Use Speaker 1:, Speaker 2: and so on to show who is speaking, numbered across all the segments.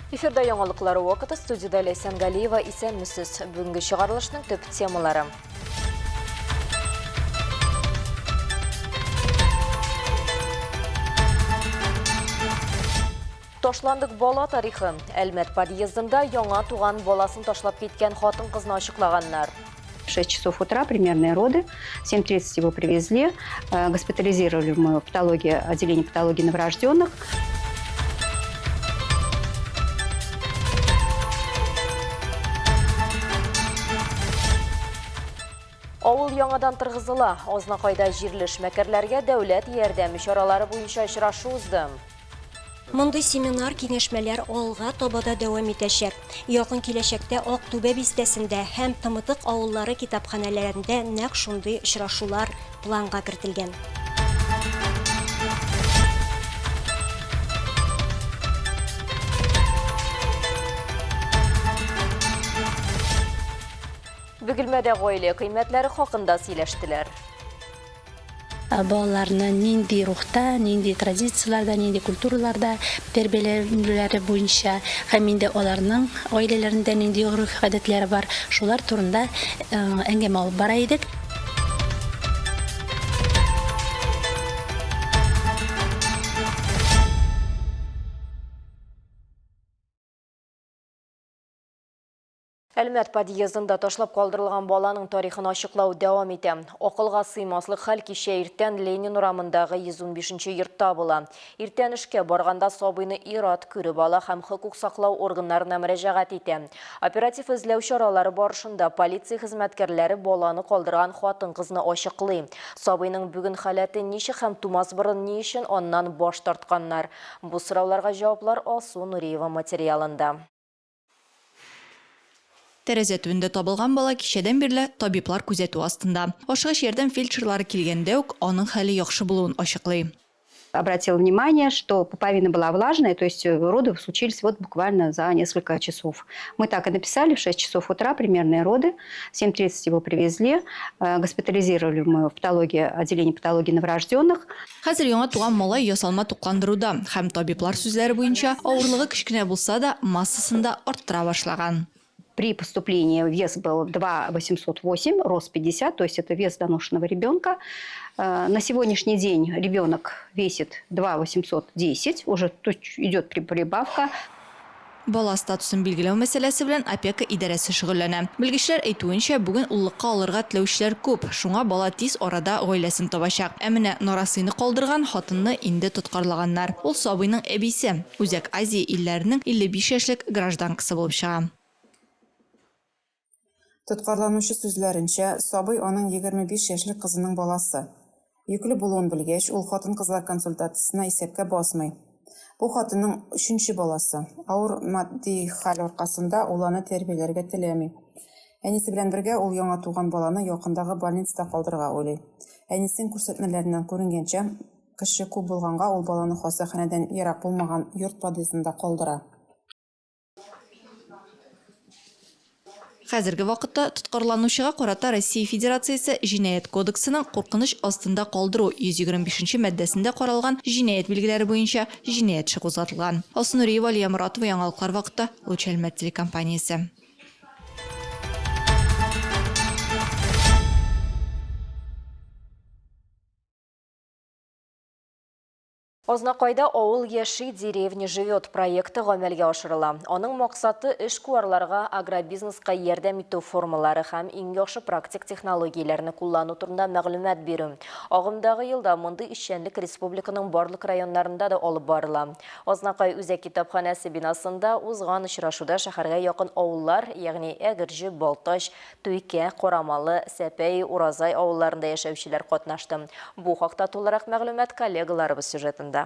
Speaker 1: Эфирда яңалыклар вакыты, студиядә Ләйсән Галиева. Исәнмесез. Бүгенге чыгарылышның төп темалары. Ташландык бала тарихы. Әлмәт подъездында яңа туган баласын ташлап киткән хатын-кызны ачыклаганнар.
Speaker 2: В 6 часов утра примерные роды. В 7:30 его привезли, госпитализировали мы в патологию, отделение патологии новорожденных.
Speaker 1: Авыл яңадан торгызыла. Азнакайда җирле эшмәкәрләргә дәүләт ярдәме чаралары буенча очрашу узды.
Speaker 3: Мондый семинар-киңәшмәләр алга таба да дәвам итәчәк. Якын киләчәктә Актүбә бистәсендә һәм Тымытык авыллары китапханәләрендә нәкъ шундый очрашулар планга кертелгән.
Speaker 1: Бөгелмәдә гаилә кыйммәтләре хакында сөйләштеләр.
Speaker 4: Балаларны нинди рухта, нинди традицияләрдә, нинди культураларда тәрбияләүләре буенча һәм инде аларның гаиләләрендә нинди гореф-гадәтләре бар, шулар турында әңгәмә алып бара идек.
Speaker 1: Әлмәт подъездында ташлап калдырылган баланың тарихын ачыклау дәвам итә. Акылга сыймаслык хәл кичә иртән Ленин урамындагы 115 нче йортта була. Иртән эшкә барганда сабыйны ир-ат күреп ала һәм хокук саклау органнарына мөрәҗәгать итә. Оператив эзләү чаралары барышында полиция хезмәткәрләре баланы калдырган хатын-кызны ачыклый. Сабыйның бүген халәте ничек һәм тумас борын ни өчен аннан баш тартканнар? Бу сорауларга җаваплар Алсу Нуриева материалында.
Speaker 5: Тәрәзә төбендә табылган бала кичәдән бирле табиблар күзәтүе астында. Ашыгыч ярдәм фельдшерлары килгәндә үк аның хәле яхшы булуын ачыклый.
Speaker 2: Обратила внимание, что пуповина была влажная, то есть роды случились вот буквально за несколько часов. Мы так и написали, в 6 часов утра примерные роды, в 7:30 его привезли, госпитализировали мы в патологию, отделение патологии новорожденных.
Speaker 5: Хәзер яңа туган малай ясалма тукландыруда һәм, табиблар сүзләре буенча, авырлыгы кечкенә булса да, массасын да арттыра башлаган.
Speaker 2: При поступлении вес был 2,808, рост 50, то есть это вес доношенного ребенка. На сегодняшний день ребенок весит 2,810, уже идет прибавка.
Speaker 5: Бала статусын билгеләү мәсьәләсе белән опека идарәсе шөгыльләнә. Белгечләр әйтүенчә, бүген уллыкка алырга теләүчеләр күп, шуңа бала тиз арада гаиләсен табачак. Ә менә нарасыйны калдырган хатынны инде тоткарлаганнар. Ул сабыйның әбисе, Үзәк Азия илләренең 55 яшьлек гражданкасы булып чыга.
Speaker 6: Тоткарланучы сүзләренчә, сабый аның 25 яшьлек кызының баласы. Йөкле булуын белгәч, ул хатын-кызлар консультациясенә исәпкә басмый. Бу хатынның өченче баласы. Авыр матди хәл аркасында ул аны тәрбияләргә теләми. Әнисе белән бергә ул яңа туган баланы якындагы больницада калдырырга уйлый. Әнисенең күрсәтмәләреннән күренгәнчә, кеше күп булганга ул баланы хастаханәдән ерак булмаган йорт подъездында калдыра.
Speaker 5: Хәзерге вакытта тоткарланучыга карата Россия Федерациясе Җинаять кодексының Куркыныч астында калдыру 125 нче маддәсендә каралган җинаять билгеләре буенча җинаять эше кузгатылган. Алсу Нуриева, Алия Моратова, Яңалыклар вакыты, Луч Әлмәт телекомпаниясе.
Speaker 1: Азнакайда Авыл яши, деревня живет проекты гамәлгә ашырыла. Аның максаты, эшкуарларга агробизнеска ярдәм итү формалары һәм иң яхшы практик технологияләрне куллану турында мәгълүмат бирү. Агымдагы елда мондый эшчәнлек республиканың барлык районнарында да алып барыла. Азнакай үзәк китапханәсе бинасында узган очрашуда шәһәргә якын авыллар, ягъни Әгерҗе, Балтач, Туйкә, Карамалы, Сәпәй, Уразай авылларында яшәүчеләр катнашты. Бу хакта тулырак мәгълүмат коллегаларыбыз сюжетында.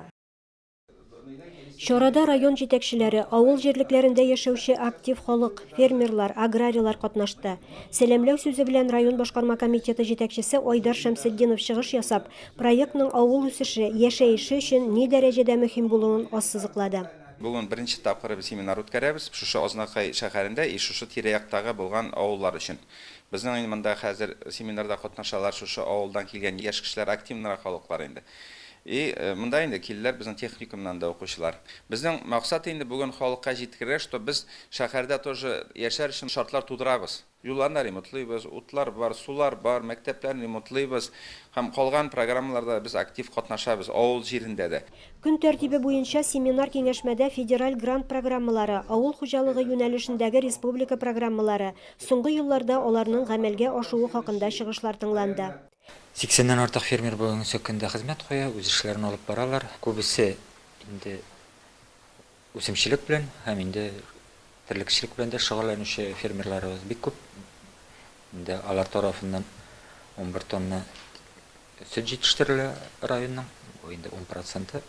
Speaker 3: Чарада район җитәкчеләре, авыл җирлекләрендә яшәүче актив халык, фермерлар, аграрийлар катнашты. Сәламләү сүзе белән район башкарма комитеты җитәкчесе Айдар Шәмсетдинов чыгыш ясап, проектның авыл үсеше, яшәеше өчен ни дәрәҗәдә мөһим булуын ассызыклады.
Speaker 7: Бүген беренче тапкыр без семинар үткәрәбез, шушы Азнакай шәһәрендә и шушы тирә-яктагы булган авыллар өчен. Безнең инде монда хәзер семинарда катнашалар шушы авылдан килгән яшь кешеләр, активнырак халыклар инде. И монда инде килделәр безнең техникумнан да укучылар. Безнең максат инде бүген халыкка җиткерергә, что без шәһәрдә тоже яшәр өчен шартлар тудырабыз. Юлларны ремонтлыйбыз, утлар бар, сулар бар, мәктәпләрне ремонтлыйбыз һәм калган программаларда без актив катнашабыз, авыл җирендә дә.
Speaker 3: Көн тәртибе буенча семинар-киңәшмәдә федераль грант программалары, авыл хуҗалыгы юнәлешендәге республика программалары, соңгы елларда аларның гамәлгә ашуы хакында чыгышлар тыңланды.
Speaker 8: Сиксәннән артык фермер бүгенге көндә хезмәт куя, үз эшләрен алып баралар. Күбесе инде үсемчелек белән һәм инде терлекчелек белән дә шөгыльләнүче фермерларыбыз бик күп. Инде алар тарафыннан 11 тонна сөт җитештерелә районның, бу инде 10 проценты.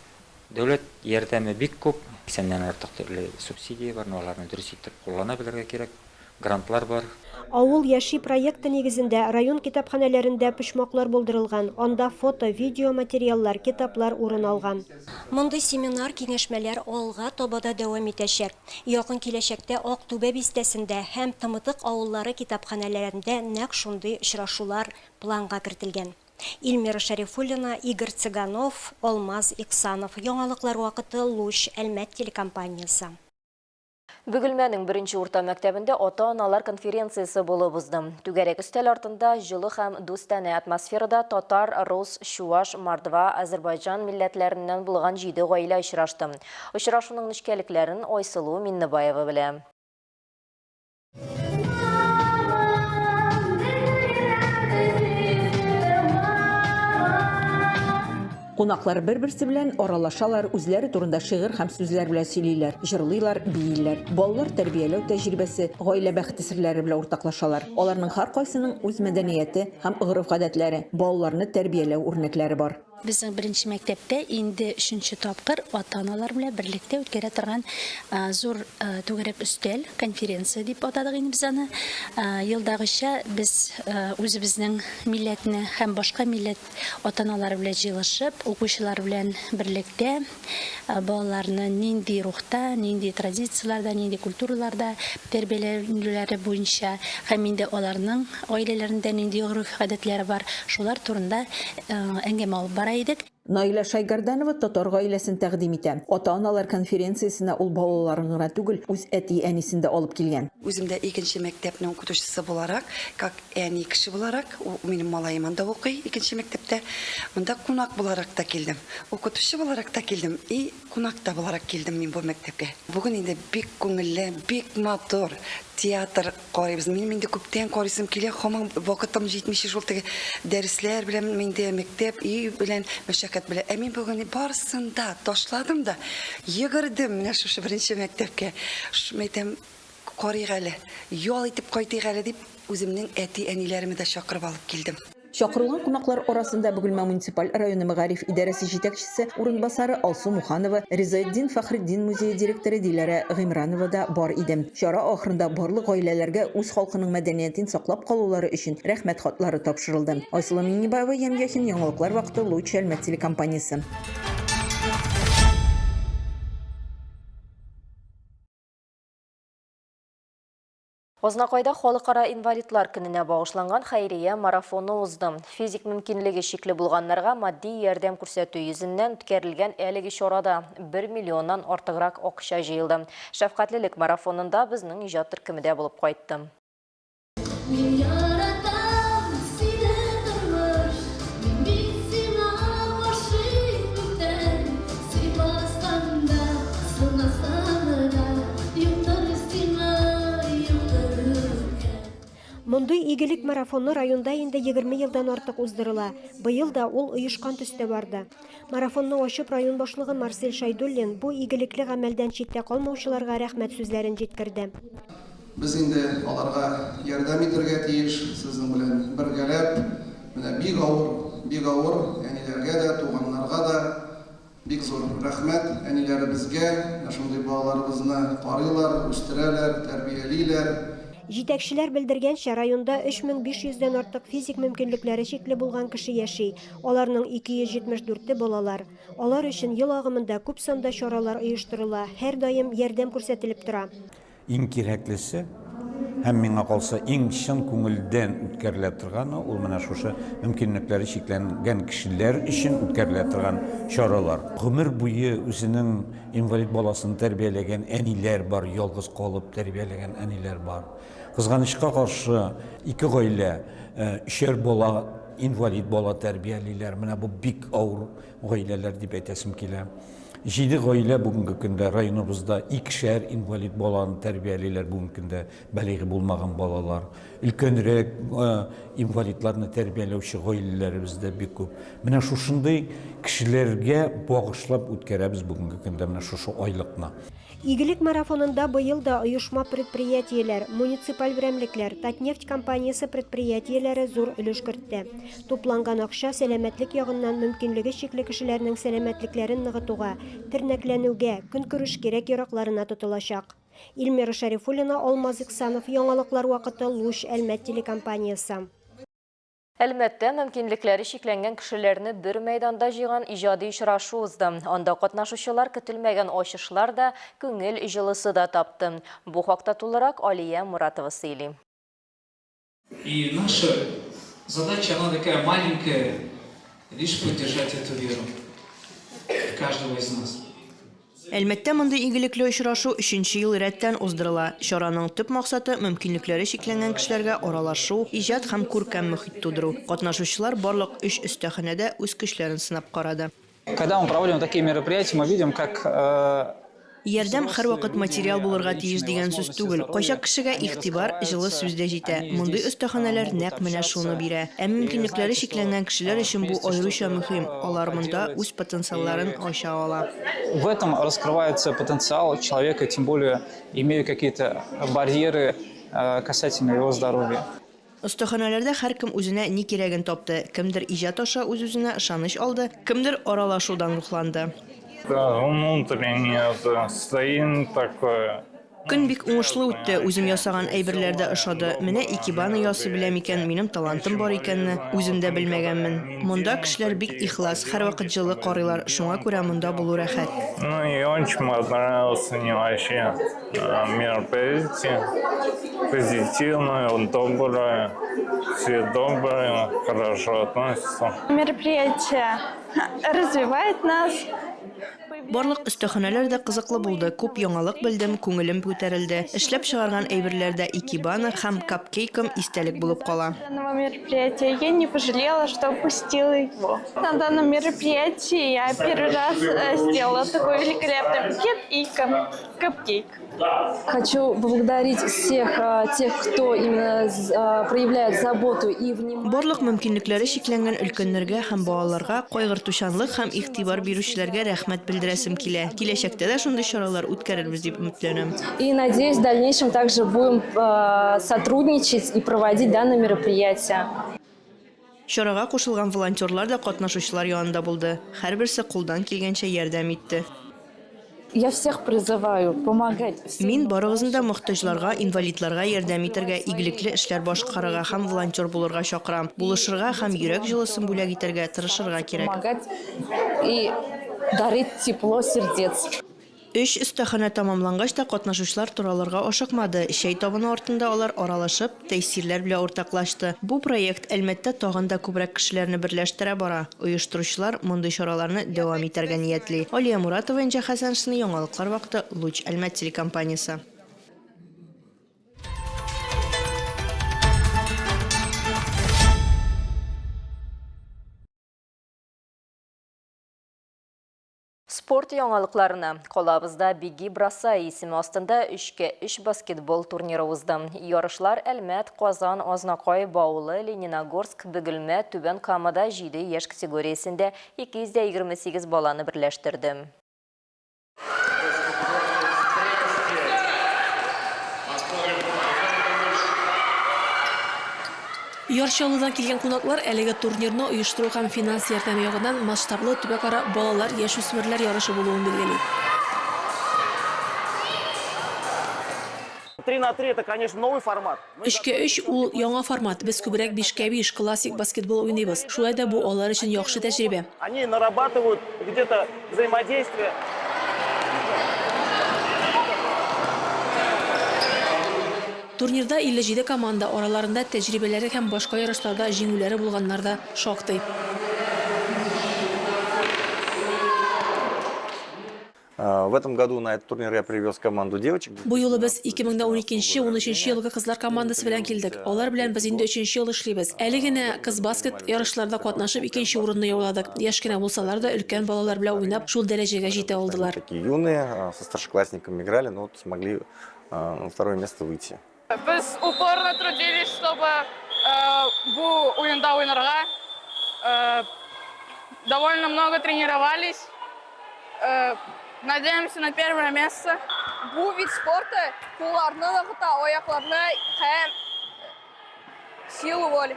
Speaker 8: Дәүләт ярдәме бик күп, сиксәннән артык төрле субсидия бар, но аларны дөрес итеп куллана белергә кирәк. Грантлар бар.
Speaker 3: Авыл яши проекты нигезендә район китапханәләрендә почмаклар булдырылган, анда фото, видеоматериаллар, китаплар урын алган. Мондый семинар-киңәшмәләр алга таба да дәвам итәчәк. Якын киләчәктә Актүбә бистәсендә һәм Тымытык авыллары китапханәләрендә нәкъ шундый очрашулар планга кертелгән. Илмира Шәрифуллина, Игорь Цыганов, Алмаз Иксанов. Яңалыклар вакыты, Луч, Әлмәт телекомпаниясе.
Speaker 1: Бөгелмәнең беренче урта мәктәбендә ата-аналар конференциясе булып узды. Түгәрәк өстәл артында җылы һәм дустанә атмосферада татар, рус, чуаш, мордва, азербайҗан милләтләреннән булган җиде гаилә очрашты. Очрашуның нечкәлекләрен Айсылу Миннебаева белә.
Speaker 9: Кунаклар бер-берсе белән аралашалар, үзләре турында шигырь һәм сүзләр белән сөйлиләр, җырлыйлар, бииләр. Балалар тәрбияләү тәҗрибәсе, гаилә бәхете серләре белән уртаклашалар. Аларның һәркайсының үз мәдәнияте һәм гореф-гадәтләре, балаларны тәрбияләү үрнәкләре бар.
Speaker 4: Безнең беренче мәктәптә инде өченче тапкыр ата-аналар белән берлектә үткәрә торган зур түгәрәк өстәл, конференция дип атадык инде без аны. Елдагыча без үзебезнең милләтне һәм башка милләт Ата-аналар белән җыелышып, укучылар белән берлектә балаларны нинди рухта, нинди традицияләрдә, нинди культураларда тәрбияләүләре буенча һәм инде аларның гаиләләрендә нинди гореф-гадәтләре бар, шулар турында әңгәмә алып бара идек.
Speaker 9: Наилә Шәйгәрдәнова татар гаиләсен тәкъдим итә. Ата-аналар конференциясенә ул балаларын гына түгел, үз әти-әнисен дә алып килгән.
Speaker 10: Үзем дә икенче мәктәпнең укытучысы буларак, как Әни кеше буларак, ул минем малаем анда укый, икенче мәктәптә. Монда кунак буларак та килдем. Укытучы буларак та килдем и кунак та буларак килдем мин бу мәктәпкә. Бүген инде бик күңелле, бик матур театр карыйбыз. Минем инде күптән карыйсым килә, һаман вакытым җитмичә шул теге дәресләр белән инде мәктәп, өй белән, мәшәкать белән. Ә мин бүген барысын да ташладым да, йөгердем менә шушы беренче мәктәпкә. Мәйтәм, Карыйк әле, ял итеп кайтыйк әле дип, үземнең әти-әниләремне дә чакырып алып килдем.
Speaker 9: Чакырылган кунаклар арасында Бөгелмә муниципаль районы мәгариф идарәсе җитәкчесе урынбасары Алсу Муханова, Ризаэтдин Фәхретдин музее директоры Диләрә Гыймранова да бар иде. Чара ахырында барлык гаиләләргә үз халкының мәдәниятен саклап калулары өчен Рәхмәт хатлары тапшырылды. Айсылу Миңнебаева, Ямь Яхин, Яңалыклар вакыты, Луч, Әлмәт телекомпаниясе.
Speaker 1: Азнакайда Халыкара инвалидлар көненә багышланган хәйрия марафоны узды. Физик мөмкинлеге чикле булганнарга матди ярдәм күрсәтү йөзеннән үткәрелгән әлеге чарада бер миллионнан артыграк акча җыелды. Шәфкатьлелек марафонында безнең иҗат төркеме дә булып кайтты.
Speaker 11: Мин яратам сине, тормыш, мин бит сиңа гашыйк күптән. Сыйпасаң да, сынасаң да, юктыр сиңа, юктыр үпкәм.
Speaker 3: Мондый игелек марафоны районда инде 20 елдан артык уздырыла. Быел да ул оешкан төстә барды. Марафонны ачып, район башлыгы Марсель Шәйдуллин бу игелекле гамәлдән читтә калмаучыларга рәхмәт сүзләрен җиткерде.
Speaker 12: Без инде аларга ярдәм итәргә тиеш, сезнең белән бергәләп. Менә бик авыр, бик авыр әниләргә дә, туганнарга да бик зур рәхмәт әниләребезгә, менә шундый балаларыбызны карыйлар, үстерәләр, тәрбиялиләр.
Speaker 3: Җитәкчеләр белдергәнчә, районда 3500 дән артык физик мөмкинлекләре чикле булган кеше яши. Аларның 274-е балалар. Алар өчен ел агымында күп санда чаралар оештырыла, һәрдаим ярдәм күрсәтелеп тора.
Speaker 13: Иң кирәклесе, Һәм миңа калса, иң чын күңелдән үткәрелә торганы ул менә шушы мөмкинлекләре чикләнгән кешеләр өчен үткәрелә торган чаралар. Гомер буе үзенең инвалид баласын тәрбияләгән әниләр бар, ялгыз калып тәрбияләгән әниләр бар. Кызганычка каршы, ике гаилә өчәр бала, инвалид бала тәрбиялиләр. Менә бу бик авыр гаиләләр дип әйтәсем килә. Җиде гаилә бүгенге көндә районыбызда икешәр инвалид баланы тәрбиялиләр бүгенге көндә балигъ булмаган балалар. Өлкәнрәк инвалидларны тәрбияләүче гаиләләребез дә бик күп. Менә шушындый кешеләргә багышлап үткәрәбез бүгенге көндә менә шушы айлыкны.
Speaker 3: Игелек марафонында быел да оешма-предприятиеләр, муниципаль берәмлекләр, Татнефть компаниясе предприятиеләре зур өлеш кертте. Тупланган акча сәламәтлек ягыннан мөмкинлеге чикле кешеләрнең сәламәтлекләрен ныгытуга, тернәкләнүгә, көнкүреш кирәк-яракларына тотылачак. Эльмира Шәрифуллина, Алмаз Иксанов, Яңалыклар вакыты, Луч, Әлмәт телекомпаниясе.
Speaker 1: Әлмәттә мөмкинлекләре чикләнгән кешеләрне бер мәйданда җыйган иҗади очрашу узды. Анда катнашучылар көтелмәгән ачышлар да, күңел җылысы да тапты. Бу хакта тулырак Алия Муратова сөйли.
Speaker 14: И наша задача, она такая маленькая, лишь поддержать эту веру в каждого из нас.
Speaker 5: Әлмәттә мондый игелекле очрашу өченче ел рәттән уздырыла. Чараның төп максаты, мөмкинлекләре чикләнгән кешеләргә аралашу, иҗат һәм күркәм мохит тудыру. Катнашучылар барлык өч остаханәдә үз көчләрен сынап карады.
Speaker 14: Когда мы проводим такие мероприятия, мы видим, как
Speaker 5: Ярдәм һәрвакыт материал булырга тиеш дигән сүз түгел. Кайчак кешегә игътибар, җылы сүз дә җитә. Мондый остаханәләр нәкъ менә шуны бирә. Ә мөмкинлекләре чикләнгән кешеләр өчен бу аеруча мөһим, алар монда үз потенциалларын ача ала.
Speaker 14: В этом раскрывается потенциал человека, тем более имея какие-то барьеры касательно его здоровья.
Speaker 5: Остаханәләрдә һәркем үзенә ни кирәген тапты, кемдер иҗат аша үз-үзенә ышаныч алды, кемдер аралашудан рухланды.
Speaker 15: Внутреннее настроение такое.
Speaker 5: Көн бик уңышлы үтте, үзем ясаган әйберләр дә ошады. Менә икебана ясый беләм икән, минем талантым бар икәнне үзем дә белмәгәнмен. Монда кешеләр бик ихлас, һәрвакыт җылы карыйлар, шуңа күрә монда булу рәхәт.
Speaker 15: Ну и очень понравился мне вообще мероприятие, позитивное, доброе, все добрые, хорошо относятся.
Speaker 16: Мероприятие развивает нас.
Speaker 5: Барлык остаханәләр дә кызыклы булды, күп яңалык белдем, күңелем күтәрелде. Эшләп чыгарган әйберләр дә икебана һәм капкейкым истәлек булып кала.
Speaker 16: Данного мероприятия я не пожалела, что упустила его. На данном мероприятии я первый раз сделала такой великолепный букет и капкейк.
Speaker 17: Хочу поблагодарить всех тех, кто именно проявляет заботу и внимание.
Speaker 5: Барлык мөмкинлекләре чикләнгән өлкәннәргә һәм балаларга кайгыртучанлык һәм игътибар бирүчеләргә рәхмәт белдерәсем килә. Киләчәктә дә шундый чаралар үткәрербез дип өметләнәм.
Speaker 17: И надеюсь, в дальнейшем также будем сотрудничать и проводить данное мероприятие.
Speaker 5: Чарага кушылган волонтерлар да катнашучылар янында булды. Һәрберсе кулдан килгәнчә ярдәм итте.
Speaker 17: Я всех призываю помогать.
Speaker 5: Мин барыгызны да мохтаҗларга, инвалидларга ярдәм итәргә, игелекле эшләр башкарырга һәм волонтер булырга чакырам. Булышырга һәм йөрәк җылысын бүләк итәргә тырышырга кирәк.
Speaker 17: Помогать и дарить тепло сердец.
Speaker 5: Өч остаханә тәмамлангач та катнашучылар таралырга ашыкмады. Чәй табыны артында алар аралашып, тәэсирләр белән уртаклашты. Бу проект Әлмәттә тагын да күбрәк кешеләрне берләштерә бара. Оештыручылар мондый чараларны дәвам итәргә ниятли. Алия Муратова, Энҗе Хәсәншина, Яңалыклар вакыты, Луч Әлмәт телекомпаниясе.
Speaker 1: Спорт яңалыкларына. Калабызда Беги бросай исеме астында өчкә өч баскетбол турниры узды. Ярышлар Әлмәт, Казан, Азнакай, Баулы, Лениногорск, Бөгелмә, Түбән Камада 7 яшь категориясендә 228 баланы берләштерде.
Speaker 18: Яр Чаллыдан килгән кунаклар әлеге турнирны оештыру һәм финанс ярдәме ягыннан масштаблы төбәкара балалар-яшүсмерләр ярышы булуын билгели.
Speaker 19: Три на три это, конечно, новый формат.
Speaker 18: Өчкә өч ул яңа формат. Без күбрәк бишкә биш, классик баскетбол уйныйбыз. Шулай да бу алар өчен яхшы тәҗрибә.
Speaker 19: Они нарабатывают где-то взаимодействие.
Speaker 18: Турнирда 57 команда, араларында тәҗрибәләре һәм башка ярышларда җиңүләре булганнар да шактый.
Speaker 20: В этом году на этот турнир я привез команду девочек.
Speaker 18: Бу юлы без 2012 13 елгы кызлар командасы белән килдек. Алар белән без инде өченче ел эшлибез. Әле генә Кыз-баскет ярышларда катнашып икенче урынны яуладык. Яшь кенә булсалар да, өлкән балалар белән уйнап, шул дәрәҗәгә җитә алдылар.
Speaker 20: Такие юные, со старшеклассниками играли, но вот смогли на второе место выйти.
Speaker 21: Без упорно трудились, чтобы бу уенда уйнарга. Довольно много тренировались. Надеемся на первое место.
Speaker 22: Бу вид спорта кулларны ныгыта, аякларны һәм силу воли.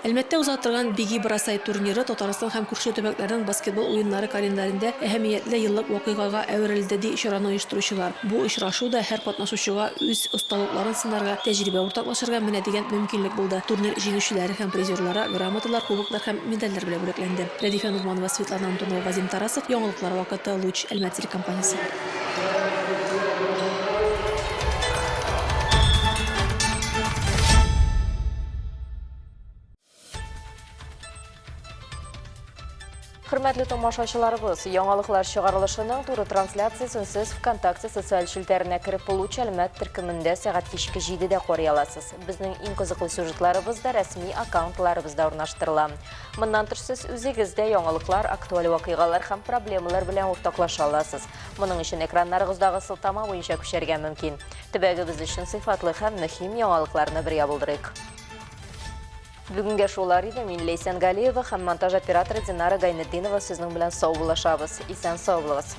Speaker 18: Әлмәттә уза торган Беги бросай турниры Татарстан һәм күрше төбәкләрнең баскетбол уеннары календарендә әһәмиятле еллык вакыйгага әверелде, ди чараны оештыручылар. Бу очрашу да һәр катнашучыга үз осталыкларын сынарга, тәҗрибә уртаклашырга менә дигән мөмкинлек булды. Турнир җиңүчеләре һәм призерлары грамоталар, кубоклар һәм медальләр белән бүләкләнде. Рәдифә Ногманова, Светлана Антонова, Вадим Тарасов, Яңалыклар вакыты, Луч, Әлмәт телекомпаниясе.
Speaker 1: Хөрмәтле тамашачыларыбыз, яңалыклар чыгарылышының туры трансляциясен сез ВКонтакте социаль челтәренә кереп Луч Әлмәт төркемендә сәгать кичке 7-дә карый аласыз. Безнең иң кызыклы сюжетларыбыз да рәсми аккаунтларыбызда урнаштырыла. Моннан тыш сез үзегез дә яңалыклар, актуаль вакыйгалар һәм проблемалар белән уртаклаша аласыз. Моның өчен экраннарыгыздагы сылтама буенча күчәргә мөмкин. Төбәгебез өчен сыйфатлы һәм мөһим яңалыкларны бергә булдырыйк. Бүгенгә шулар иде. Мин Ләйсән Галиева һәм монтаж операторы Динара Гайнетдинова сезнең белән саубуллашабыз. Исән сау булыгыз.